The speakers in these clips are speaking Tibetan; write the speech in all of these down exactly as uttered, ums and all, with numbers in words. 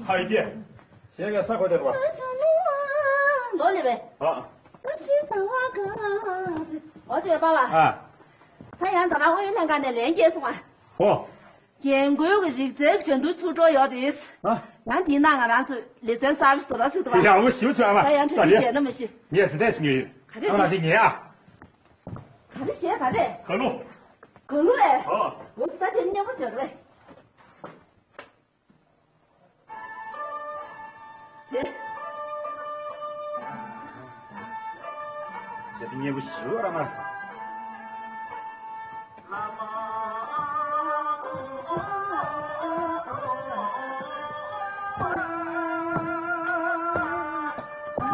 ཧ་ཡི་གེ། ཞེས་པའི་ས་གོ་དེར་བ། ལོ་ལེ་བས། ཨ། ཨོ་ཅེ་པ་ལ། ཨ། ད་ཡང་ད་རང་ཨོ་ཡོན་ལྷན་ཁང་ནས་ལན་སྐྱེལ་སོང་ཨ། ཨོ། རྒན་རྒོན་གྱི་རིག་རྩལ་གྱི་འགྲན་བསྡུར་ཚུགས་འགྲོ་ཡོད་རེད། ཨ། ཡང་འདི་ན་ང་རང་ཚོས་ལེ་ཚན་གསར་པ་བཟོ་ར་ཟེར་འདུག་བ། ཡག་པོ་ཞེ་པོ་བྱུང་ཨ་མ། ད་ཡང་གྲ་སྒྲིག་བྱས་ན་མ་ཤེས། ངས་ཚེ་ཐལ་ཞིག་ཉོས་ཡོད། ག་རེ་ཨ་མ་ལགས་ཞིག་ཉན་ཨ། ག་རེ་བྱས་ག་རེ། ག་ལུ། ག་ལུ་ཨེ། ཨོ། འོ་ད་དེ་སྙན་པོ་བྱོས་རེད། དེ། དེ་སྙན་པོ་ཞེ་པོ་རང་ཨ།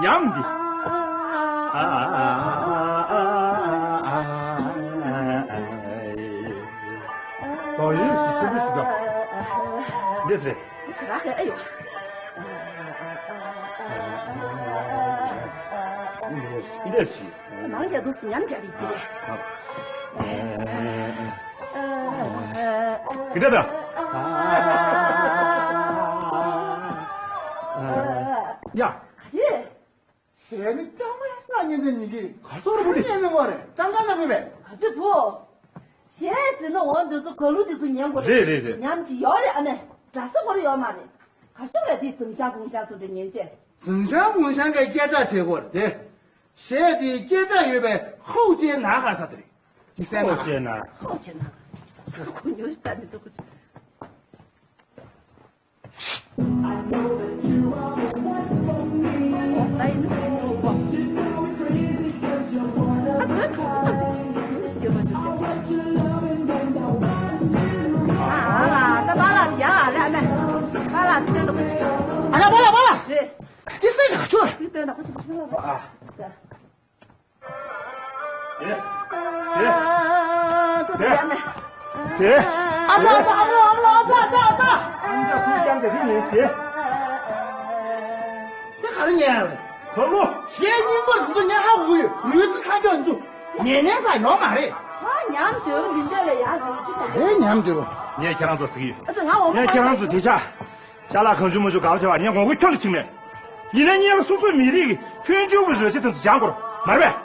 ཉམས་འདི། ཨ་ཨ་ཨ་ཨ་ཨ། དོ་ཡིན་སུ་ཆེན་པོ་ཞིག་ག་འདི་ཟེར། ཞེ་དྲག་ཨེ་ཡོད། འདི་ཟེར། ནང་ཇ་དུག་སུ་ཉམས་ཇ་རིག་གི་རེད། གི་འདྲ་ད། ཡ། ག་རེ། ཟས་ནི་ཀྲང་མ་ང་ཉན་དེ་ཉིན་གི་ག་སོ་ར་བུ་དེ་ཉན་ནི་བ་རེད། ཀྲང་ཀྲང་ན་བུ་བས། ག་ཚོད་བུ། ཞེས་ཟེར་ན་འོ་འདི་ཚོ་ག་ལུ་འདི་ཚོ་ཉན་དགོས་རེད། རེད་རེད། ཉམས་ཀྱི་ཡོད་རེད་ཨ་མས། འདྲ་ས་གོ་ར་ཡོད་མ་རེད། ག་སོ་ར་དེ་ཟིང་ཤང་གུང་ཤང་ཚོ་དེ་ཉན་ཅེས། ཟིང་ཤང་གུང་ཤང་གི་སྐད་གྲགས་ཆེ་གོ་རེད་དེ། ཞེས་དེ་སྐད་གྲགས་ཡོད་པའི་ཧོ་ཅེ་ན་ག་ས་དེ་རེད། ཅི་ཟེར་ན་ཧོ་ཅེ་ན། ཧོ་ཅེ་ན་ག་ས་གོ་ཉོ་ཤི་ད་ནི་འདུག་གོ། ཨ་ལ་པ་ལ་པ་ལ། དེ་སེ་ཡག་ཆོས། དེ། དེ། དེ། དེ། ཨ་ཙ་ཨ་ཙ་ཨ་ཙ་ཨ་ཙ་ཨ་ཙ། ཨ་ཙ་ཁུ་ཀྱང་གི་རིག་ནས་དེ། དེ་ག་རེ་ཉན་ཡོད་རེད། ཁོ་ལོ། གཞས་རྙིང་པ་འདི་ཚོ་ཉན་ཧ་གོ་ཡོད། ལུས་རྩལ་ཁ་ཕྱོགས་འདི་ཚོ་ཉན་ཉན་ས་ཡོད་མ་རེད། ཧ་ཉམས་བདེ་བོ་འདི་འདྲ་ལ་ཡག་རེད་ཅི་ད། ཧེ་ཉམས་བདེ་བོ། ངས་ཁྱེད་རང་ཚོ་ཟེར་གི་ཡོད། ཨ་ཙི་ང་འོ་ངས་ཁྱེད་རང་ཚོ་དེ་ཆ། ཤ་ལག་གང་བྱུང་མང་བྱུང་དགའ་བ་བྱ་བ་ངས་ངོ་རྒོལ་ཁྱོན་ནས་བྱེད་མེད། ཡིན་ནའི་སྔོན་ལ་སོ་སོའི་མི་རིགས་ཀྱི་ཕུལ་བྱུང་གི་རོལ་ཆ་དེ་ཚོ་སྦྱང་དགོས་རེད་མ་རེད་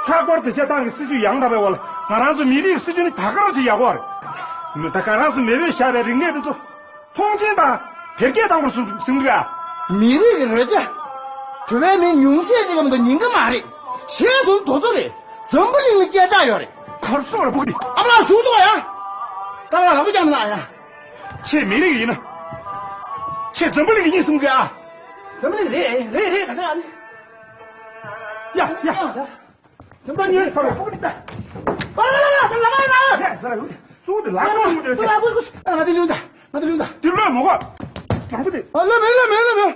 པས། ལྷག་པར་དུ་བྱས་སྟངས་ཀྱི་སྲིད་ཇུས་ཡང་དག་པའི་འོག་ལ་ང་རང་ཚོ་མི་རིགས་ཀྱི་སྲིད་ཇུས་ནི་ད་ག་རང་ཅིག་ཡག་པོ་རེད། མི་ད་ག་རང་ཚོ་མེས་པོས་བཞག་པའི་རིག་གནས་དེ་ཚོ་མཐོང་ཆེན་དང་འཕེལ་རྒྱས་གཏང་དགོས་གསུང་གསུང་གི་ཨ། མི་རིགས་ཀྱི་རོལ་ཆ། བོད་པའི་མི་ཉུང་ཤས་ཅིག་གམ་དུ་ཉན་གི་མ་རེད། བྱས་དུས་དོ་ཚོ་རེད། འཛམ་བུ་གླིང་ལ་སྐད་གྲགས་ཡོད་རེད། ཁར་སོ་ར་བུ་གི་ཨ་མ་ལགས་ཞུ་དོ་ཡ། ད་ང་ལ་བུ་ཀྱང་མི་ལ་ཡ། ཁྱེད་མི་རིགས་ཡིན་ན། ཁྱེད་འཛམ་བུ་གླིང་གི་ཡིན་གསུང་གི་ཨ། འཛམ་བུ་གླིང་རེད་རེད་རེད་ག་ས་ཡ་ནི། ཡ་ཡ། འཛམ་བུ་གླིང་ཡིན་ཁར་སོ་ར་བུ་གི་ད། ཨ་ལ་ལ་ལ་ལ་ལ་ལ། ཡ་ས་ར་བུ་གི་སུ་དེ་ལ་ལ་བུ་གི་ད། ང་དེ་ལུས་ད་ང་དེ་ལུས་ད། དེ་ལོས་མོ་ག་གྲོང་པོ་དེ། ཨ་ལོས་མེད་ལོས་མེད་ལོས་མེད།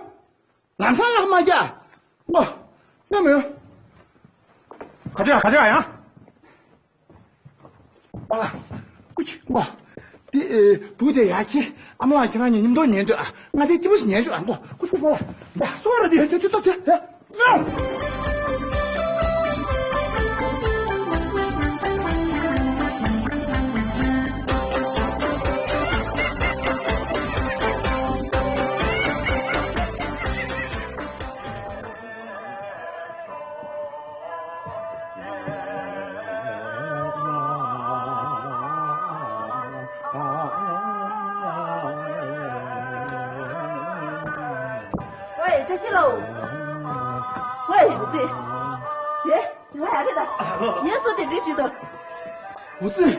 ལམ་སང་ལག་མ་རྒྱག་ཨོ། ཡོད་མི་ཡོད། ག་ཅི་ག་ཅི་ཡང་། ཨ་ལ། ཀུ་ཅི་ཨོ། དེ་ཨེ་བུ་དེ་ཡར་ཁྱེར། ཨ་མ་ལགས་ཁྱེད་རང་གཉིས་མཉམ་དུ་ཉལ་སྡོད་ཨ། ང་དེ་སྐྱིད་པོ་ཞིག་ཉལ་ཤོག་ཨ། ཀོ་ཀུ་ཅི་ཨ་ལ། ད་སོ་ར་དེ་དེ་དེ་དེ་དེ་དེ། ཝེ། བཀྲ་ཤིས་ལོ། ཝེ། དེ། དེ། དེ་ལ་ཡ་རེད་ད། ངས་སུ་དེ་འདྲི་ཞིག་དང་། འུ་ཙི།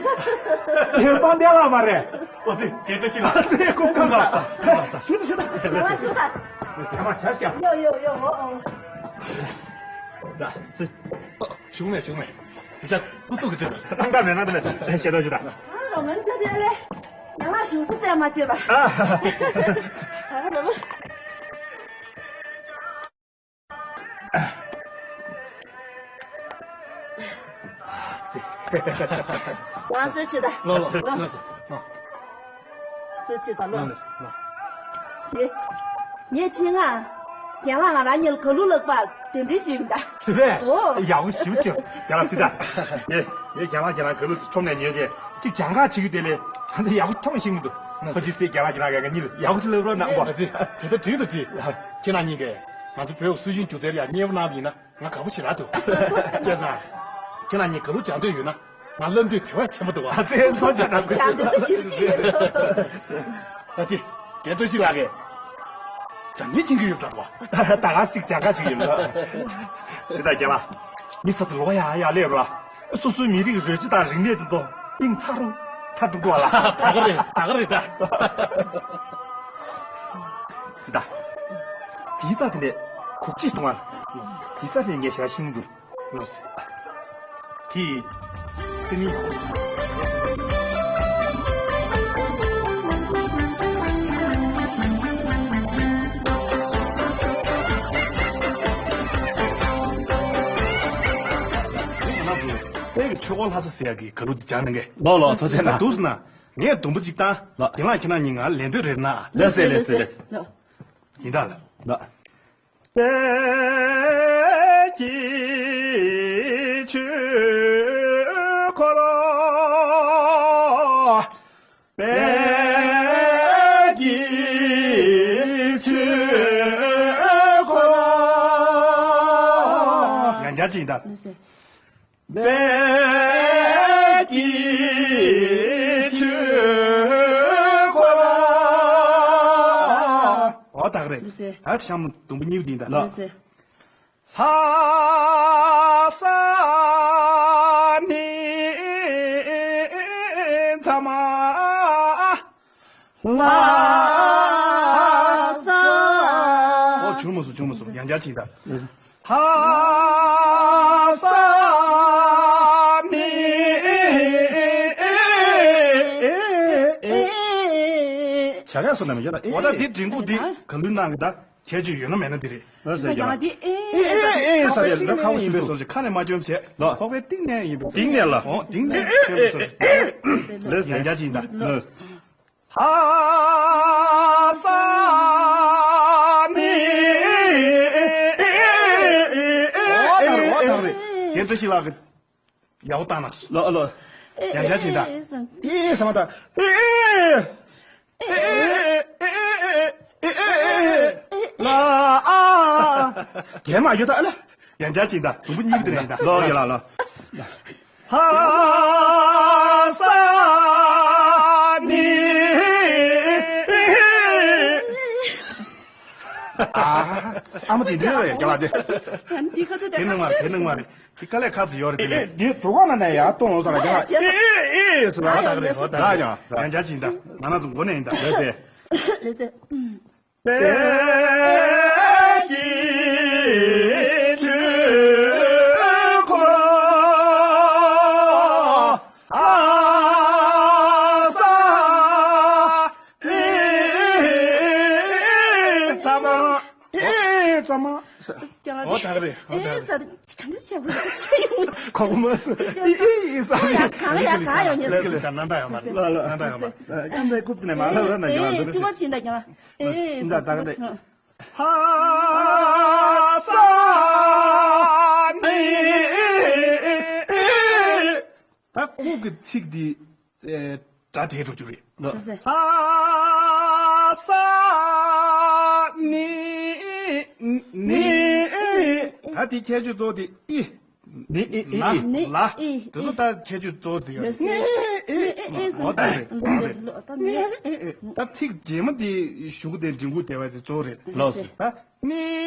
ངའི་པང་གདན་ལ་མ་རེད། འོ་ཙི། དེ་བཀྲ་ཤིས་ལ། འུ་ཙི་ཁོང་ཁང་ལ། ཁོང་ཁང་ལ། ཞུ་དང་ཞུ་དང་། ཨ་ཞུ་དང་། ཡ་མ་ཆ་ཤ། ཡོ་ཡོ་ཡོ། འོ་འོ། ད་སི། བྱུང་མེད་བྱུང་མེད། དེ་ཤ་སྐུ་གཟུགས་ཀྱི་དུས་ད་ཏང་ཏང་མེད་ན་དེ་ལས་ད་ཤེས་ད་ཤེས་ད། ཨ་རོ་མན་ཚ་དེ་ལས། ཡང་ང་ཞུ་སུ་ཙམ་མ་བྱེད་པ། ཨ་རོ་མ། ང་སུ་ཆུ་ད། ལོ་ལོ་ལོ་ལོ། སུ་ཆུ་ད་ལོ། ལོ་ལོ། དེ། ངས་ཆེད་མངགས། རྒན་ལགས་ང་རང་གཉིས་ལ་ག་ལུ་ལག་པ་གདན་འདྲེན་ཞུས་ཡིན་ད། ཞུ་བས། ཨོ། ཡག་པོ་ཞུ་ཞུ། རྒན་ལགས་སུ་ད། ངས་ངས་རྒན་ལགས་རྒན་ལགས་ག་ལུ་ཁྲོམ་ནས་ཉོས་རྗེས་གཅིག་གྱང་ཁ་བྱེད་ཀྱི་དེ་ལས་ད་ཚོ་ཡག་པོ་མཐོང་ཤེས་མི་འདུག་ཁོ་ཅི་སྲིད་རྒན་ལགས་ཁྱེད་རང་གིས་ང་གཉིས་ལ་ཡག་པོ་ཞིག་ལབ་རོགས་གནང་གོ། ཨ་ཙི། དེ་ལྟར་འགྲིག་དང་འགྲིག་ཁྱེད་རང་གཉིས་ཀས་ང་ཚོ་བོད་ཀྱི་སྲོལ་རྒྱུན་སྒྱུ་རྩལ་ལ་ཡང་མཉེས་པོ་གནང་བ་ཡིན་ན་ང་དགའ་པོ་ཞེ་དྲག་འདུག་བྱས་ཙང་ཁྱེད་རང་གཉིས་ག་ལེར་སྦྱང་འདོད་ཡོད་ན་ང་བསླབ་འདོད་དེ་བས་ཆེན་པོ་འདུག་ཨ་ཙི། ཐུགས་རྗེ་གནང་། སྦྱང་འདོད་ད་ཞིབ་ཅིག་ཡོད། ཨ་ཙི། རྒན་བཀྲ་ཤིས་ལགས་ཀྱིས་སྒྲ་སྙན་མཁྱེན་གྱི་ཡོད་པ་འདྲ་འདུག་ད་ག་སྲིད་སྦྱང་ག་ཅིག་ཡོད་ལ། སྲིད་ད་རྒན་ལགས། མི་ས་དུ་ལོག་ཡ་ཡ་ལེ་རོ། སོ་སོའི་མི་རིགས་རོལ་ཆ་དང་རིག་གནས་དེ་ཚོ་དབྱིངས་ཚ་རུ་ཐ་འགྲོ་འགྲོ་བ་ལ། ད་ག་རེད་ད་ག་རེད་ད། སྲིད་ད། དེའི་ས་དེ་ནས་གུག་ཅིག་གཏོང་བ། དེའི་ས་དེ་ནས་ངས་ཞེ་དྲག་ཤེས་ཀྱི་འདུག་ལོས། དེ་སེ་ནི། དཔལ་གྱི་ཆོས་འཁོར་ལྷ་ས་ཟེར་ཡག་གི་ག་ལུ་འདི་སྦྱང་གནང་གས། ལོ་ལོ་ཐུགས་རྗེ་གནང་། འདུག་ཟེར་ན། ངས་སྡོང་པོ་གཅིག་བཏང་། ལོ། དེ་ལ་ཁྱེད་རང་གཉིས་ང་ལན་འདོད་རེ་གནང་། ལགས་སེ་ལགས་སེ་ལགས་སེ། ལོ། ཡིན་ད་ལགས། ལོ། དཔལ་གྱི་ཆོས་འཁོར། དཔལ་གྱི་ཆོས་འཁོར། ཡང་བསྐྱར་ཅིག་ཡིན་ད། ལགས་སེ། དཔལ་གྱི་ཆོས་འཁོར། འོ་ད་ག་རེད། ལགས་སེ། ད་ཤམ་སྡོང་པོ་གཉིས་པ་འདི་ཡིན་ད། ལགས་སེ། ལྷ་ས་ནི་མཚམས། ལྷ་ས། ཨོ་བྱུང་མ་སོང་བྱུང་མ་སོང་ཡང་བསྐྱར་ཅིག་ད། ལྷ་ས་ནི། བྱ་སྐད་སོ་ནམ་ཡོད་ལ་ཨེ། འོ་ད་དེ་འབྲིང་པོ་འདི་ག་ལུས་གནང་གི་ད་ཁྱད་ཆོས་ཡོད་ན་མེད་ན་འདི་རེད། ལྷ་ས་ཡང་ཡོད་ལ། འདི་ཨེ་ཨེ་ཨེ་ས་རེད་ལ་ཁ་བོ་ཞིག་འབོད་སོང་ཞིག་ཁ་ནས་མ་བཅོམ་བྱས་ལ་ཁོག་པའི་གཏིང་ནས་ཡིན་པ་གཏིང་ནས་ལ་ཨོ་གཏིང་ནས་བཅོམ་སོང་ཞིག་ལ་ཡང་བསྐྱར་ཅིག་ཡིན་ད། ལྷ་ས་ནི། འོ་ད་རེད་འོ་ད་རེད། རྒན་བཀྲ་ཤིས་ལགས་ཀྱིས་ཡག་པོ་བཏང་ན། ལོ་ལོ། ཡང་བསྐྱར་ཅིག་ད། ཨེ་ཨེ་ཟེར་མ་ད། ཨེ་ཨེ། ལ་ཨ། རྒན་མ་ཡོད་ད་ལ། ཡང་བསྐྱར་ཅིག་ད། དུམ་བུ་གཉིས་དེ་ནས་ད། ལོ་ཡོད་ལ་ལོ། ཧ་ས་ནི། ཨ། ཨ་མ་དེ་འདྲ་རེད་རྒྱ་ལ་དེ། ཨ་ནི་དེ་ཁ་ཐུག་དེ་དེ་ནང་མ་རེད་དེ་ནང་མ་རེད། དེ་དཀའ་ལས་ཁག་ཙམ་ཡོད་རེད་དེ་ལས། འདི་དུ་ག་ན་ནས་ཡར་གཏོང་ཡོང་ས་ལ་རྒྱ་ལ། ཨེ་ཨེ་ཨེ་ཟེར་ལ། ཨ་ད་ག་རེད་ཧོ་ད་རེད། ཡང་བསྐྱར་ཅིག་ད། ང་རང་ཚོ་མགོ་ནས་ཡིན་ད། ལགས་སེ། ལགས་སེ། དཔལ་གྱི་ཆོས་འཁོར། ཧ་ས་ཨེ་ཙམ་ཨེ་ཙམ། ཨོ་ད་ག་རེད་ཨོ་ད་ག་རེད། གང་འདྲ་བྱས་པ་ཤེས་ཡོང་། ཁོག་མ་སོ་ཨི་ཨི་ཨི་ས་ཨི་ཨི་ཨི་ས་ཨི་ཡ་གང་ཡོང་ཉེ་ལ་ལ་ལ་ན་ད་ཡོང་མ་རེད། ལ་ལ་ན་ད་ཡོང་མ་རེད། ཨ་མའི་རྐུབ་དེ་ནས་མ་ལ་ལ་ན་ཡོང་ལ་འདུག་ཅི་མ་ཅི་འདྲ་ཀྱང་ཨི་ཨི་ཨི་ད་ད་ག་རེད། ཧ་ས་ནི། ད་རྐུབ་ཀྱི་ཚིག་འདི་སྒྲ་དེ་འགྲོ་རྒྱུ་རེད། ལགས་སེ། ཧ་ས་ནི་ནི། ད་དེ་ཁྱད་ཆོས་གཙོ་བོ་དེ་ཨི། ནི་ཨི་ཨི་ལ་ཨི། ལ་ཨི་དེ་ཚོ་ད་ཁྱད་ཆོས་གཙོ་བོ་དེ་ཡོད་རེད། ལགས་སེ། ནི་ཨི་ཨི་ཨི་ཨོ་ད་རེད་ཨོ་ད་རེད། ནི་ཨི་ཨི་ད་ཚིག་རྗེས་མ་དེ་གཞུག་གུ་དེ་འབྲིང་གུ་དེ་བ་དེ་གཙོ་བོ་རེད། ལགས་སེ། ད་ནི་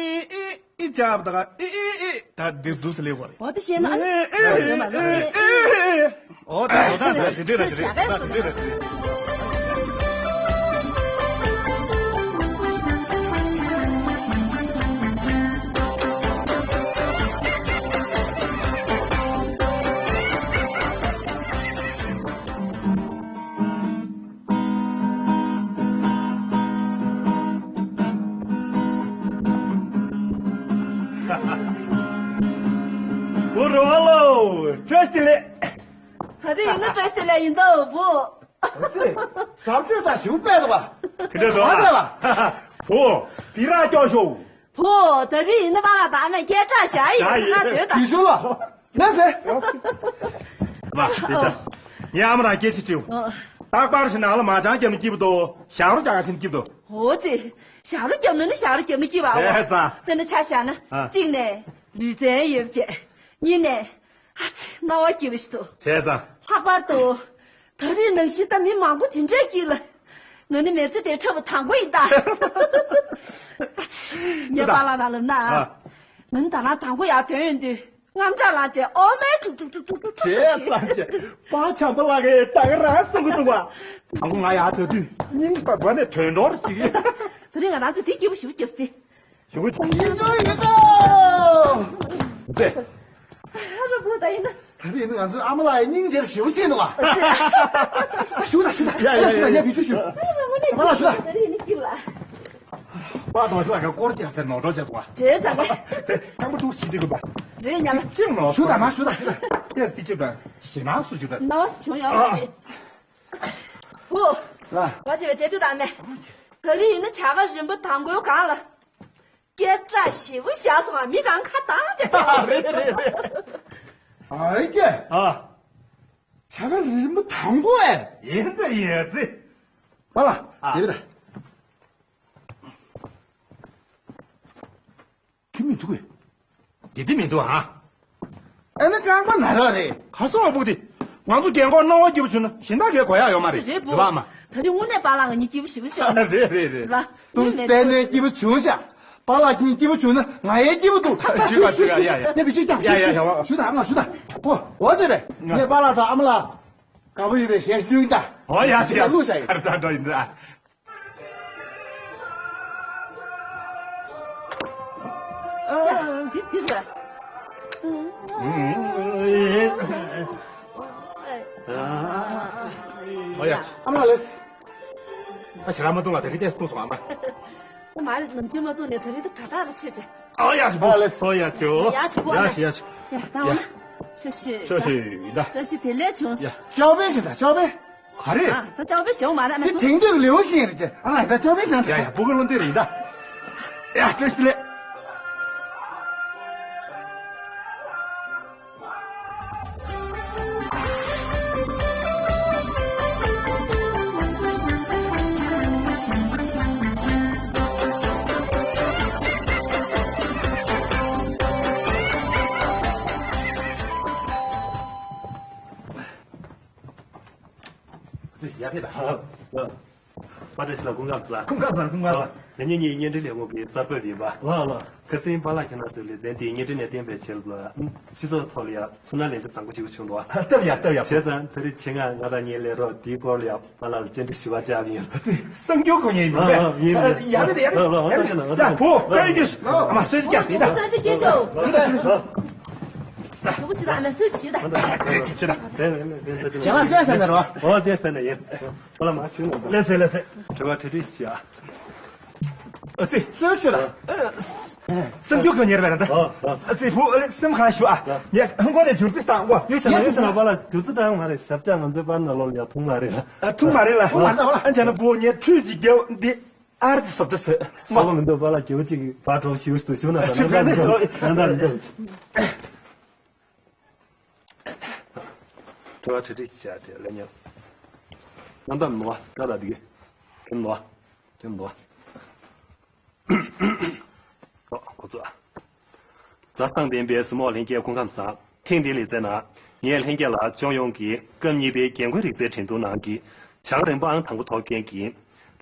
ཨི། ཨི་ཅག་ད་ག་ཨི་ཨི་ཨི་ད་འདིར་འདུག་སེ་ལེགས་པ་རེད། འོ་དེ་བཤད་ན་ཨི་ཨི་ཨི་ཨི་ཨི་ཨི་ཨོ་ད་འོ་ད་ད་དེ་འདྲས་ར་དེ་རེད་ད་དེ་འདྲས་ར་དེ་རེད། བུ་རོ་ཨ་ལོ། བཀྲ་ཤིས་བདེ་ལེགས། ད་རེས་ཡིན་ན་བཀྲ་ཤིས་བདེ་ལེགས་ཡིན་ད་བུ། ཟབ་ཆོས་ས་ཞུ་པས་དོ་བ། དེ་འདྲ་དོ་བ། བུ། བི་ར་སྐྱོ་ཤོག་བུ། ད་རེས་ཡིན་ན་པ་ལ་བ་མས་སྐད་གྲགས་བཞག་ཡིན་ད་ཡིན་ང་དོད་ད། དུས་ཚོད་ལ། ལགས་སེ། མ་དེ་ད། ངའི་ཨ་མ་རང་སྐད་ཆ་དྲིའོ། ཨ། ལྷག་པར་ཞིག་ནང་ལ་མ་ཅང་རྒྱབ་ནས་སྐྱིད་པོ་འདུག་ཞག་རོ་རྒྱག་ག་ཕྱིན་སྐྱིད་པོ་འདུག་འོ་ཙི། ཞག་རོ་རྒྱབ་ན་ནི་ཞག་རོ་རྒྱབ་ན་སྐྱིད་པ་འོ། བྱས་ཙང་། དེ་ནི་ཆ་བཞག་ན། ཨ། གཅིག་ནས་ལུས་རྩལ་ཡོད་བྱས། གཉིས་ནས། ཨ་ཙི། སྣང་བ་སྐྱིད་པོ་ཞིག་འདུག་བྱས་ཙང་། ལྷག་པར་དུ། ད་རེས་ནང་བཞིན་ད་མི་མང་པོ་དེ་འདྲས་ཀྱིས་ལ། ང་ནི་མི་ཚེ་དེ་འཁྲབ་པ་དང་པོ་ཡིན་ད། ཨ་ཙི། ངས་པཱ་ལགས་རང་ལབ་ན། ཨ། ང་ནི་ད་ལམ་དང་པོ་ཡར་ཐོན་ཡོང་དུས། རྔམ་སྐྲག་ལངས་བྱས་ཨོ་མའི་ཀྲུག་ཀྲུག་ཀྲུག་ཀྲུག་ཀྲུག་ཀྲུག་བྱས་ཙང་བྱས། པཱ་བྱམས་པ་ལགས་ཀྱིས་ད་ག་རང་གསུང་གི་འདུག་བ། དང་པོ་ང་ཡར་ཐོན་དུས་སྙིང་གི་བར་ནས་དོན་གྲོགས་ཞིག་དེ་རིང་ང་རང་ཚོ་དེ་སྐྱིད་པོ་ཞེ་པོ་སྐྱིད་སྟེ། ཞེ་པོ་སྐྱིད་ཡིན་ཚོད་ཡོད་དོ། ཙེ། ཨ་རོ་བུ་ད་ཡིན་ན། ད་ནི་ང་ཚོའི་ཨ་མ་ལགས་ཡི་སྙིང་རྗེར་ཞེ་པོ་སྐྱིད་འདུག་བ། ཞུ་ད་ཞུ་ད། ཡ་ཡ་ཡ། ཞུ་ད་ཡ། བུ་ཆུ་ཞུ། ཨ་མ་ལགས་ཞུ་ད། ད་རེས་ནི་སྐྱིད་ལ། པཱ་དང་ཞུ་ད་ག་སྐོར་རྒྱག་སའི་ནོར་འགྲོ་བྱས་སོང་བ། བྱས་ཙང་། དེ་ཁང་པ་འདུག་ཞིག་འདི་དགོས་པ། རེད་ཉ་ལ། ཅིག་ནོར། ཞུ་ད་མ་ཞུ་ད་ཞུ་ད། ཏེས་ཏི་ཅིབ་དང་ཞེ་ནང་སུ་ཞུ་ད། ནོར་བྱུང་ཡོང་ཨ། སྲིད། ཧུ། ལ། བ་ཆེ་བའི་དེ་དུས་དང་མེ། ད་རེས་ཡིན་ན་བྱ་དགའ་རིམ་པ་དང་པོའི་སྒང་ལ། སྐད་གྲགས་ཞེ་པོ་བཞག་སོང་བ། མི་རང་ཁ་བཏང་བྱས་ཏེ། རེད་རེད་རེད། ཨ་ཡེ། ཨ། བྱ་དགའ་རིམ་པ་དང་པོ་ཨེ། ཡིན་ད་ཡིན་ཙི། ཨ་ལ། ཨ། དེ་རེད་ད། དེ་མི་འདུག་གས། དེ་དེ་མི་འདུག་ཨ། ཨ་ནི་རྐང་པ་ན་ར་རེད། ག་སོང་བ་སྤུག་དེ། ང་ཚོ་རྒན་འཁོགས་སྣང་བ་སྐྱིད་པོ་བྱུང་ན་གཞན་དག་གས་གོ་ཡག་ཡོད་མ་རེད། རེད་བུ། རེད་པ་མ། ད་རིང་དངོས་གནས་པཱ་ལགས་ང་གཉིས་སྐྱིད་པོ་ཞེ་པོ་བྱུང་། རེད་རེད་རེད། རེད་པ། ཏུ་སྟན་ནས་སྐྱིད་པོ་བྱུང་ཤག་པཱ་ལགས་ཁྱེད་སྐྱིད་པོ་བྱུང་ན་ང་ཡང་སྐྱིད་པོ་འདུག་ད་ཞུ་ཞུ་ཞུ་ཡ་ཡ་ཡ། ཡ་ཡ་ཡ་ཡ། ཞུ་ད་ཨ་མ་ཞུ་ད། ཨོ་ཨོ་ཙེ་རེད། ངས་པཱ་ལགས་དང་ཨ་མ་ལགས་དགའ་པོ་ཡོད་པའི་ཞལ་བརྡུང་ད། ཨོ་ཡ་ཞུ་ཡ། ལུགས་བྱ་ཡིན། ཨ་རེད་ད་འགྲོ་ཡིན་ད། འདི་འདི་རེད། ཨོ་ཡ། ཨ་མ་ལགས། ད་ཞེ་དྲག་མ་བཏུང་བ་དེ་རིང་ཏེས་སྐུ་སོང་ཨ་མ། ད་མ་རེད། ནམ་རྒྱུན་མ་བཏུང་ནས་ད་རེས་ད་ག་ད་ར་ཆེ་ཆེ། ཨོ་ཡ་ཞུ་བོ། ཨོ་ཡ་ཞུ་བོ། ཡ་ཞུ་བོ། ཡ་ཞུ་ཡ་ཞུ། ཡ་ད་འོ་ན། ཆོ་ཤི། ཆོ་ཤི་ད། བཀྲ་ཤིས་བདེ་ལེགས་བྱུང་། ཡ། ཅོ་པེ་ཞིག་ད་ཅོ་པེ། ག་རེ། ཨ་ད་ཅོ་པེ་བྱུང་མ་རེད་མ་དེ་གསུང་། དེང་དུས་ལེའུ་ཤིང་རེད་ཅེ། ཨ་ད་ཅོ་པེ་བྱུང་། ཡ་ཡ་ཕྲུ་གུ་བློ་འདི་རེད་ད། ཡ་བཀྲ་ཤིས་བདེ་ལེགས། ཡ་ཕེ་ད། པ་ཏྲ་ཤི་ལ་སྐུ་ཁམས་བཟང་། སྐུ་ཁམས་བཟང་། སྐུ་ཁམས་བཟང་། ང་གཉིས་གཉིས་བརྙན་འཕྲིན་ལས་ཁུངས་ཀྱི་གསར་འགོད་པ་ཡིན་པ། ལགས་ལགས། ཁ་སང་པཱ་ལགས་ཁྱེད་རང་ཚོའི་ལེ་ཚན་དེའི་བརྙན་འཕྲིན་ནས་བསྟན་པའི་ཆེད་ལ། སྤྱི་ཚོགས་ཐོག་ལ་ཡང་ཚུར་སྣང་ལན་ཆ་བཟང་པོ་ཞིག་བྱུང་འདུག་བ། སྟབས་ཡག་སྟབས་ཡག་པོ། བྱས་ཙང་དེ་རིང་ཆེད་མངགས་ང་དང་ངའི་ལས་རོགས་དེའི་སྐོར་ལ་ཡང་པཱ་ལགས་ལ་བཅར་འདྲི་ཞུ་བར་བཅར་བ་ཡིན། གསར་འགྱུར་གོ་ངེས་ཡིན་པས། ཡ་ཕེ་ད་ཡ་ཕེ་ད། ཡ་ཕེ་ད། ཕོ་ཀ་ཡི་དུས་ཨ་མ་གསོལ་ཇ་རྒྱག་ཟིན་ད། གསོལ་ཇ་རྒྱག་ཤོག་ཕྲུ་གུ་ཆེ་ད་ཨ་མ་གསོལ་ཇ་ཞུ་ད། ཆེ་ད། ཆེ་ད། ཇ་ལ་ཇ་ཟ་ན་རོ། ཨོ་དེ་ཟ་ན་ཡིན། ཁོ་ལ་མ་ཞུ་ན། ལགས་སེ་ལགས་སེ། དྲི་བ་དྲི་དྲི་ཞིག་ཨ། ཨ་ཙི། གསོལ་ཞུ་ད། སེམས་རྒྱུད་ཀྱི་ཉེར་བའི་ར་ད། ཨ་ཙི་བུ་ཨ་ལེ་སེམས་ཁ་ཞུ་ཨ། ངས་ཧང་གོ་ནས་བྱུར་ཙི་བཏང་གོ། ཡོད་ས་ན་ཡོད་ས་ན་པཱ་ལགས་བྱུར་ཙི་བཏང་མ་རེད། ཞབས་བཅག་ང་ཚོའི་པར་ནང་ལོགས་ལ་ཡ་ཐུག་མ་རེད་ལ། ཨ་ཐུག་མ་རེད་ལ། ཨ་བྱས་ན་བུ་ངས་ཁྲུས་ཅིག་རྒྱབ་འདི་ཨར་ཙི་སོབ་ཏི་སོད། སོབ་མི་འདུག་པཱ་ལགས་རྒྱབ་ཅིག་བར་གྲོགས་ཞུ་ཞུ་ཞུ་ན་ད་ནང་ད་མི་འདུག་ནང་ད་མི་འདུག་དྲི་བ་དྲི་དྲི་བྱས་ཏེ་ལན་ཉོན། རྣམ་དག་ནོ་བཀྲ་ལ་འདི་གེ་དེ་ནོ་དེ་ནོ། ཨོ་ཁོ་ཚོ། མཛའ་བརྩེ་ལྡན་པའི་གཟིགས་མོ་བ་ལྷན་རྒྱས་སྐུ་ཁམས་བཟང་། ཐེངས་འདིའི་ལེ་ཚན་ནང་ངས་ལྷན་རྒྱས་ལ་ལྗོངས་ཡོངས་ཀྱི་སྐབས་གཉིས་པའི་རྒྱན་གོས་རིག་རྩལ་འགྲན་བསྡུར་ནང་གི་བྱ་དགའ་རིམ་པ་ཨང་དང་པོ་ཐོབ་མཁན་གྱི་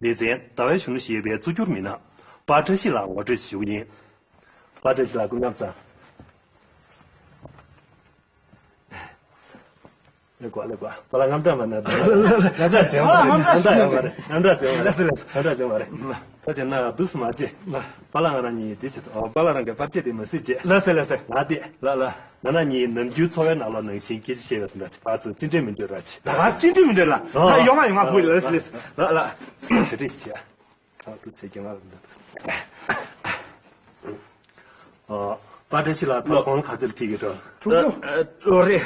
ལེ་ཚན་ཟླ་བའི་གཞོན་ནུ་ཞེས་པའི་གཙོ་གྱུར་མི་སྣ་པཱ་བཀྲ་ཤིས་ལགས་ངོ་སྤྲོད་ཞུ་གི་ཡིན། པཱ་བཀྲ་ཤིས་ལགས་སྐུ་ཁམས་བཟང་། ལེགས་གོ་ལེགས་གོ། པཱ་ལགས་དངངས་སྐྲག་མ་གནང་། དངངས་སྐྲག་བྱེད་ཡོང་མ་རེད། དངངས་སྐྲག་བྱེད་ཡོང་མ་རེད། དངངས་སྐྲག་བྱེད་ཡོང་མ་རེད། ལགས་སེ་ལགས་སེ། དངངས་སྐྲག་བྱེད་ཡོང་མ་རེད། ད་བྱས་ན་འདུག་སེ་མ་བྱེད། པཱ་ལགས་ང་རང་གཉིས་འདི་བྱེད་དོ། པཱ་ལགས་རང་གི་པར་ཆས་དེ་མ་གཟིགས་བྱེད། ལགས་སེ་ལགས་སེ། ང་དེ་ལ་ལ། ང་རང་གཉིས་ནམ་རྒྱུན་འཚོ་བའི་ནང་ལོགས་ནང་བཞིན་སྐད་ཆ་བཤད་པ་ཟིན་འདྲ་ཅིག་ཕར་ཚུར་ཅི་འདྲའི་མི་འདྲ་ར་ཅིག་ད་ག་ཅི་འདྲའི་མི་འདྲ་ལ། ཨོ། ད་ཡོང་ང་ཡོང་ང་བུ་ལགས་སེ་ལགས་སེ། ལ་ལ། ཞུ་རེས་བྱེད། ཨ་ཏུ་ཚེ་རྒྱ་མ་རེད་འདུག་ཨ། པཱ་བཀྲ་ཤིས་ལགས་ད་དགུང་ལོ་ག་ཚོད་ལ་ཕེབས་ཀྱི་འགྲོ། དྲུག་ཅུ། ཨ་ཨ་ལོ་རེད།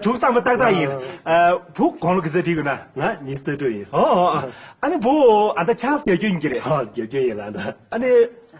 དྲུག་བསམ་པ་ཏག་ཏག་ཡིན། ཨ་བུ་དགུང་ལོ་ག་ཚོད་ཕེབས་ཀྱི་ན། ང་ཉི་ཤུ་རྩ་དྲུག་ཡིན། ཨོ་ཨོ་ཨོ། ཨ་ནི་བུ་ཨ་ད་ཆང་ས་རྒྱག་རྒྱུ་ཡིན་གྱི་རེད། ཨོ་རྒྱག་རྒྱུ་ཡིན་ལ་ད། ཨ་ནི་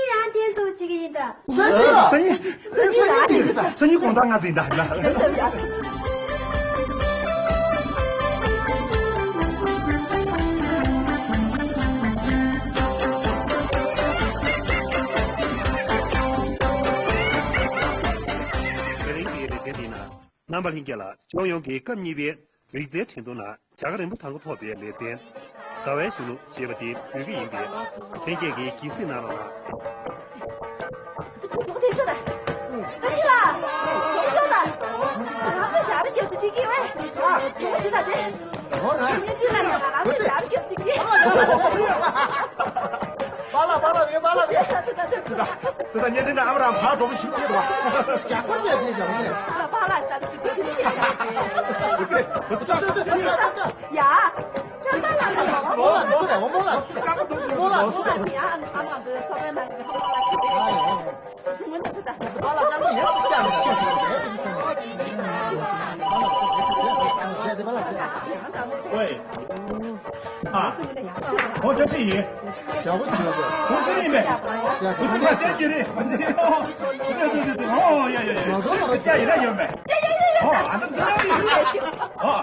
སྙིང་རང་བསྟན་ཐུབ་བྱེད་ཀྱི་ཡིན་ད། སང་ཉིན། སང་ཉིན་རང་ཡིན་ས། སང་ཉིན་དགོང་དག་ང་འཛིན་ད་ལ། དེ་ལྟ་ཡ། དེ་རིང་གི་ལས་འགན་འདི་ན། རྣམ་པ་ལྷན་རྒྱས་ལ་ལྗོངས་ཡོངས་ཀྱི་སྐབས་གཉིས་པའི་རིག་རྩལ་འགྲན་བསྡུར་ནང་བྱ་དགའ་རིམ་པ་དང་པོ་ཐོབ་པའི་ལེ་ཚན། ཟླ་བའི་གཞོན་ནུ་ཞེས་པ་དེ་འབུལ་གྱི་ཡིན་པས། ལྷན་རྒྱས་ཀྱིས་དགྱེས་གཟིགས་གནང་རོགས་གནང་། ལོག་དེ་ཤོད་ད། བཀྲ་ཤིས་ལགས། ལོག་ཤོད་ད། ང་ཚོ་ཞབས་བརྒྱབ་ཏུ་བསྡད་ཀྱི་ཡོད། ཞོགས་ཇི་ལྟ་དེ། ངས་ཅི་ལ་ནས་ང་རང་ཚོ་ཞབས་བརྒྱབ་བསྡད་ཀྱི། པཱ་ལགས་པཱ་ལགས་ཡོད། པཱ་ལགས་ཡོད། དེ་ད་བརྙན་འཕྲིན་ནང་ཨ་མ་རང་ཕར་འགྲོ་བ་ཞིག་སྐྱེས་འདུག་བ། ཞག་པར་ནས་དེ་ཞག་པར་ནས། ལ་པཱ་ལགས་ལྟ་ཅིག་ཞིག་སྐྱེས་ཡ། ཁྱོད་ལྟ་ལ་ལ་ལ་མོ་ལ་མོ་ལ་མོ་ལ་ཡ། ཨ་མ་ཚོའི་ཚོགས་པའི་ནང་གི་ཧ་མ་ལ་ཅིག་ཨ་ཡ། ཨ་ཡ། པཱ་ལགས་ཀྱང་ཡོད་ཀྱང་། ཝེ། ཨ། ཁོང་བཀྲ་ཤིས་ཡིན། བྱ་བ་བྱས་ཟེར། ཁོང་ཚོ་ཡིན་པས། ཁོང་ཚོ་ལ་བཤད་ཀྱི་རེད། ཨོ་ཡ་ཡ་ཡ། ང་ཚོ་ལ་ཡ་ཡིན་ན་ཡོད་པས། ཨོ་ཨ་ནི་ཚོ་ཡིན། ཨོ།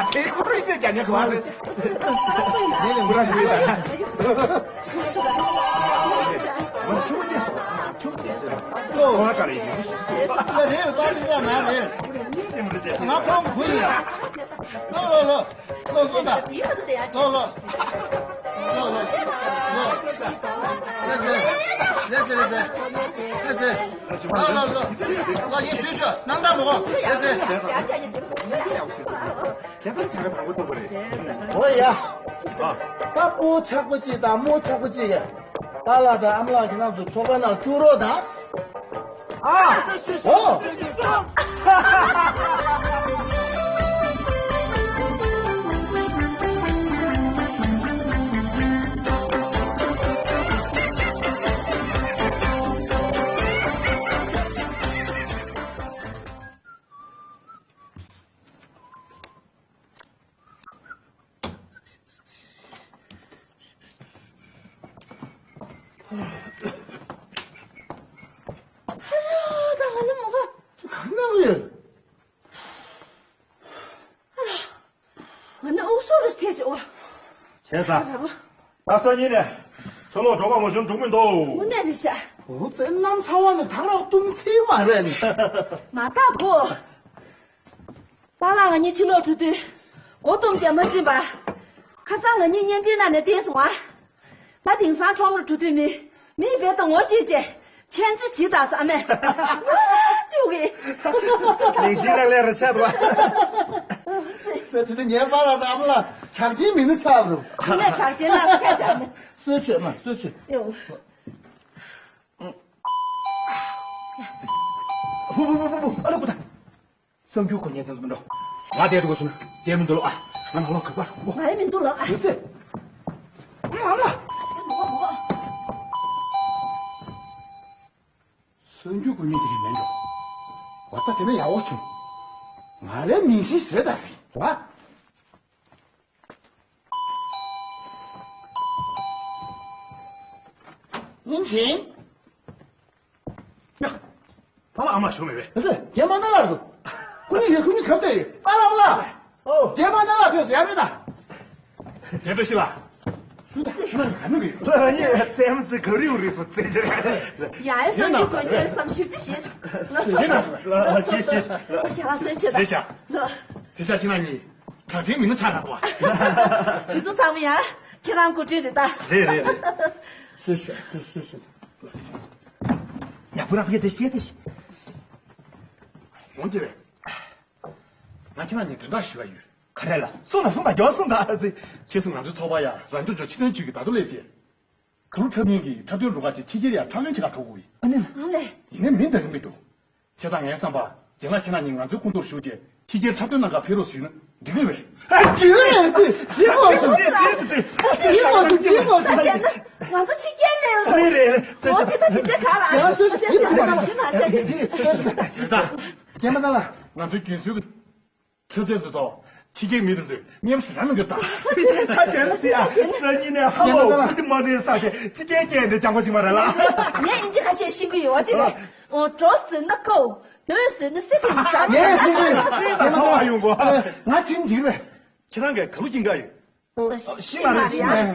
ད་དེ་ཁོ་རང་ཡིན་ཙང་རྒྱ་ནག་གི་བ་རེད། ངས་ལས་འགུལ་ར་ཞུས་ད། ང་ཆུང་མ་སྐྱེས་སོང་། ང་ཆུང་མ་སྐྱེས་སོང་། ལོ་ང་ག་རེ་ཡིན། ཡ་རེད། པ་ཏི་ཡ་ན་རེད། ང་ཁོང་གུ་ཡིན། ལོ་ལོ་ལོ། ལོ་སོང་ད། ལོ་ལོ། ལོ་ལོ། ལོ། རེད་ཟེར། རེད་ཟེར་རེད་ཟེར། རེད་ཟེར། ལོ་ལོ་ལོ། ལོ་ཡིན་ཞུས་ཞུ་ནང་ད་མོ་གོ། རེད་ཟེར། ཁྱེད་ཚོ་ཆ་ག་དང་པོ་ཐུག་པ་རེད། འོ་ཡ། ཨ། ད་སྤོ་ཆག་པོ་གཅིག་དང་རྨོ་ཆག་པོ་གཅིག་གི། པཱ་ལགས་དང་ཨ་མ་ལགས་ཁྱེད་རང་ཚོ་ཚོགས་པ་ནང་བཅུག་རོགས་དང་། ཨ། འོ། ཨ་རོ། ད་ང་ནི་མོ་ག་གང་ན་ཡོད། ཨ་རོ། ང་ནི་ཨུ་སོ་རུ་ཐེ་ཆོ་བ། བྱས་ཙང་། ཨ་རོ། ད་སང་ཉིན་ནས་ཕྱི་ལོགས་འགྲོ་ག་མ་བྱུང་འགྲོ་མི་འདུག་དངོས་གནས་རེད་ཤག་འོ་ཙེ་གནམ་ཚ་བ་ནི་ཐག་རག་གཏུམ་ཚིག་མ་རེད་ནི། མ་ཐག་གོ། པཱ་ལགས་ང་གཉིས་ཕྱི་ལོགས་འགྲོ་དུས་སྒོ་བཏུམས་བྱས་མ་ཕྱིན་པ། ཁ་སང་ང་གཉིས་བརྙན་འཕྲིན་ནང་ནས་བལྟས་སོང་ཨ། ད་དེང་སང་ཁྲོམ་རུ་འགྲོ་དུས་ནི་མིས་རྦད་དེ་ངོ་ཤེས་བྱས་མཆན་རྩི་བྱེད་དང་བསམ་མས། ང་ཅུག་གི་ལིང་ཤིང་ལག་ལེན་རེ་ཆགས་འདུག་ཨ། ད་དེ་ངའི་པཱ་ལགས་དང་ཨ་མ་ལགས་གྲགས་ཅན་མིན་ན་ཆགས་རུང་། ངས་གྲགས་ཅན་ལགས་ཆ་བཞག་ནས། གསོལ་མཆོད་མ་གསོལ་མཆོད། ཨེའོ། ཧུ་ཧུ་ཧུ་ཧུ་ཧུ། ཨ་ལ་ཀུ་ད། གསར་འགྱུར་གོ་ཉན་ཙམ་ཙམ་འགྲོ། ང་བསྡད་འདུག་གོ་སོང་བསྡད་མི་འདུག་ལོ་ཨ། ང་ནང་ལོགས་ག་པར་འགྲོ། ང་ཡི་མི་འདུག་ལོ་ཨ། ཡོད་ཚེ། ཨ་ལ། གསར་འགྱུར་གོ་ཉན་ཙམ་རེད་མེད་འགྲོ། འོ་ད་དེ་ནས་ཡག་པོ་བྱུང་། ང་ལས་མིང་ཤི་བཟོས་ད་ཟིན་བ། ཡིན་ཅིང་། ཡ། ཕ་མ་ཨ་མ་ཞུ་མེད་པས། ཨ་ཙི། རྒན་མ་ན་ལགས་འདུག་ཁོ་གཉིས་ཡོད། ཁོ་གཉིས་གབ་བསྡད་ཡོད། པཱ་ལགས་པཱ་ལགས། ཨོ། རྒན་མ་ན་ལགས་ཕེབས་ཡ་མེད་ད། རྒན་བཀྲ་ཤིས་ལགས། ཞུ་ད། ཁྱེད་རང་ག་ནས་ཡོད། ང་གཉིས་རྩེད་མོ་རྩེ་ག་རེ་ཡོད་རེད་སོ་རྩེ་ཆེ་རེད། ཡ་ཡ་སང་ཉིན་དགོན་ཁྱེད་བསམ་ཞིབ་ཅིག་བྱེད། ལོ། ཞེ་ན་སོ། ལོ་ཞེ་ཞེ། ལོ་ཁྱེད་རང་སོན་ཆེ་ད། རེད་ཤག་ལོ། དེ་ཤག་ཁྱེད་རང་གཉིས། གྲགས་ཅན་མི་སྣ་ཆགས་ལ་བ། དེ་ཚོ་ཚང་མ་ཡང་ཁྱེད་རང་སྐུ་དྲིན་རེད་ད། རེད་རེད་རེད། སུ་ཞིག་སུ་སུ་ཞིག་ཡ་བུ་ར་བུ་ཡ་དེ་བུ་ཡ་དེ་ཞིག་ཡོང་ཅེས་རེད། ང་ཁྱེད་རང་གཉིས་དོན་དག་ཞུ་བ་ཡོད། ག་རེ་ལ་གསུང་ད་གསུང་ད་མགྱོགས་གསུང་ད་ཟེ། ཁྱེད་ཚོ་ང་ཚོའི་ཚོགས་པ་ཡ་རང་སྐྱོང་ལྗོངས་ཕྱི་དོན་ཅུས་ཀྱི་བརྡ་ཐོ་སླེབས་རྗེས། ག་ལུ་འཁྲབ་མཁན་གྱི་འཁྲབ་སྟོན་རུ་ཁག་ཅིག་ཕྱི་རྒྱལ་ཡ་འཁྲབ་ལེན་བྱེད་ག་འགྲོ་གི་ཡོད། ཨ་ནི་ལ། ཨང་ལེ། ཡིན་ནའི་མིང་འདང་གི་མི་འདུག་བྱས་ཙང་ངའི་བསམ་པར་རྒན་ལགས་ཁྱེད་རང་གཉིས་ང་ཚོའི་སྐུ་མདུན་ཞུགས་རྗེས་ཕྱི་རྒྱལ་འཁྲབ་སྟོན་གནང་གར་ཕེབས་རོགས་ཞུས་ན་འགྲིག་གི་རེད། ཨ། འགྲིག་གི་རེད་ཟེར། འགྲིག་དགོས་སོང་། འགྲིག་དགོས་སོང་། འགྲིག་དགོས་སོང་། ད་བྱས་ན་ང་ཚོ་ཕྱི་རྒྱལ་ནས། རེད་རེད་རེད། འོ་དེ་ད་དེ་འདྲ་ག་ལ། ཡང་སོ་སོ་ཡིན་པ་རེད། རེད་ད། རྒན་ལགས་ལ། ང་ཚོའི་རྒན་གསོའི་གི་ཆུ་ཚད་དེ་ཚོ་ཕྱི་རྒྱལ་མི་དེ་ཚོས་མཉམ་ཞིག་ར་གནང་གི་ད། ད་བྱས་ན་སི་ཨ། སང་ཉིན་ནས་ཧ་མོ་བུ་དི་མ་རེད་ས་ཞེས་ཕྱི་རྒྱལ་སྐད་འདྲ་སྦྱང་པ་ཅིག་མ་རེད་ལ། ངས་ཨིན་ཇི་ཁ་ཤས་ཤེས་ཀྱི་ཡོད་ཅི་རེད། འོ་འགྲོ་ཟེར་ན་ཀོ། སྡོད་ཟེར་ན་སི་ཏི་ཟ། ངས་ཤེས་ཀྱི་ཡོད། སི་ཏི་ཟ་ཡོང་གོ། ང་ཆིན་འཇིག་རེད། ཁྱེད་རང་གིས་ག་ལོ་ཅིན་ག་ཡོད། ཤི་མ་རེད། ཤི་མ་རེད།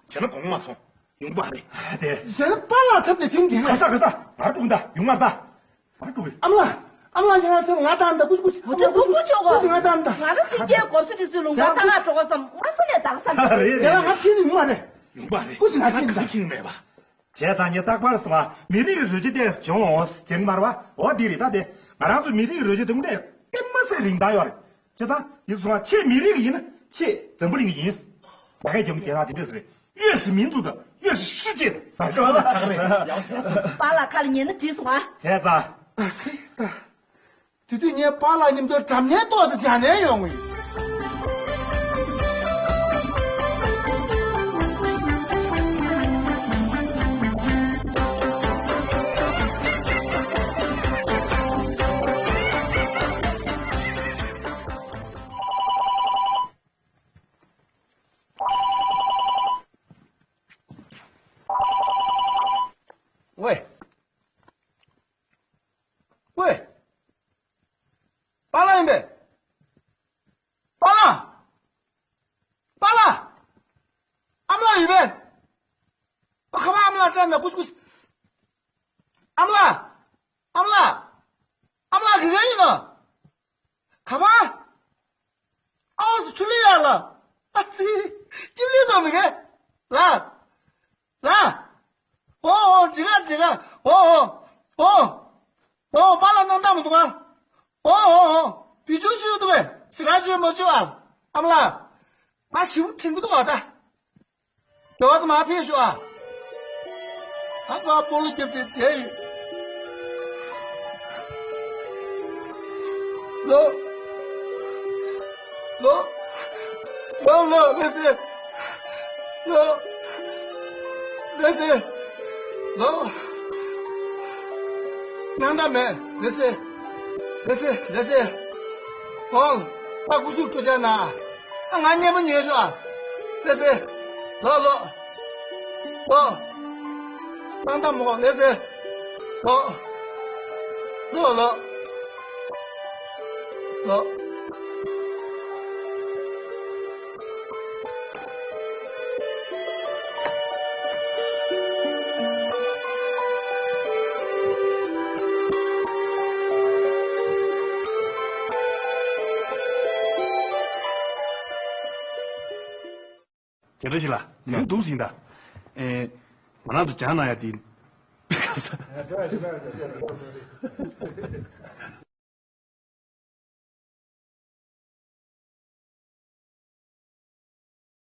བྱས་ན་དགོངས་མ་སོང་། ཡོང་པ་རེད། དེ། ཟེར་ན་པཱ་ལགས་ཐབས་ནས་ཆིན་འཇིག་རེད། ག་ས་ག་ས་ང་ར་ཀྲུག་ད་ཡོང་མ་ད། ཨ་མ་ལགས། ཨ་མ་ལགས་ཁྱེད་རང་ཚོ་ང་དང་ད་ཀུ་ཀུ་ཀུ་ཀུ་ཀུ་ཀུ་ཀུ་ང་དང་ད། ང་རང་ཕྱི་རྒྱལ་གོམས་གཤིས་དེ་ཚོའི་ལུང་པ་ད་ང་འགྲོ་ག་བསམ་ང་ས་ནས་ད་བསམ། རེད་རེད། དེ་ལ་ང་ཕྱིན་ཡོང་མ་རེད། ཡོང་པ་རེད། ཀུ་ཅི་ང་ཕྱིན་ད། ཕྱིན་མེད་པ། བྱས་ཙང་ངས་རྟག་པར་སོང་ང་མི་རིགས་རུས་ཆེན་ཏེས་བྱུང་འོང་ཟེར་མར་བ་འོ་འདི་རེད་ད། དེ་ང་རང་ཚོ་མི་རིགས་རུས་ཆེན་དེ་མོ་ནས་དཔེ་མི་སྲིད་རིན་ཐང་ཡོད་རེད། བྱས་ཙང་འདི་སོང་ང་ཁྱེད་མི་རིགས་ཡིན་ན་ཁྱེད་འཛམ་བུ་གླིང་གི་ཡིན། ད་གས་རྒྱ་མོ་རྒྱ་ནག་དེ་འདྲས་རེད། 越是民族的，越是世界的。 ཟ་ཁང་ལ་ཁག་རེད། པཱ་ལགས་ཁ་ལ་ཉན་ན་འགྲིག་སོང་ཨ། བྱས་ཙང་། ད་ཚེ་ད། དེ་དུས་ངས་པཱ་ལགས་མཉམ་དུ་འགྲམ་ནས་ཏོག་ཙམ་སྦྱར་ནས་ཡོང་གི་ཡིན། ཝེ། ཝེ། པཱ་ལགས་ཡིན་པས། པཱ་ལགས། པཱ་ལགས། ཨ་མ་ལགས་ཡིན་པས། ཨ་ཁ་པ་ཨ་མ་ལགས་བཀྲ་ན་ཀུ་ཀུ། ཨ་མ་ལགས། ཨ་མ་ལགས། ཨ་མ་ལགས་ག་ག་ཡིན་ནོ། ཁ་པ། ཨའོ་ཙི་ཆུ་ལི་ཡ་ལ། ཨ་ཙི། ཀིབ་ལི་དོ་མི་གེ། ལ། ལ། ཨོ་ཨོ་འགྲིག་ག་འགྲིག་ག་ཨོ་ཨོ། ཨོ། ཨོ་པཱ་ལགས་སྣང་དག་མི་འདུག་ག་ཨོ་ཨོ་ཨོ། བི་ཆུ་ཆུ་འདུག་གས་ཞི་ག་ཆུ་མ་ཆུ་ཨ། ཨ་མ་ལགས། ང་ཞིབ་དྲན་གི་འདུག་ག་ད། དེ་བ་ཙམ་མ་ཕེབས་ཤོག་ཨ། ཨ་ཙི་སྤོ་ལོ་རྒྱབ་ཅིག་དེ་ཡིན། ལོ། ལོ། ལོ་ལོ་ལོ་ཟེར། ལོ། ལོ་ཟེར། ལོ། སྣང་དག་མེད། ལོ་ཟེར། ལོ་ཟེར་ལོ་ཟེར། ཨོ། ད་སྐུ་གཟུགས་ཐུགས་ཅག་ན། ཨ་ང་མཉེས་པོ་ཉོས་ཤོག་ཨ། ལེ་ཚེ། ལོ་ལོ། ལོ། སྣང་དག་མོ་ལེ་ཚེ། ལོ། ལོ་ལོ། ལོ། རྒྱལ་པོ་ཞིག་ལ་ཡོད་འདུག་ཟིན་ད། ཨེ། ང་རང་ཚོ་ཅང་ན་ཡ་དེ།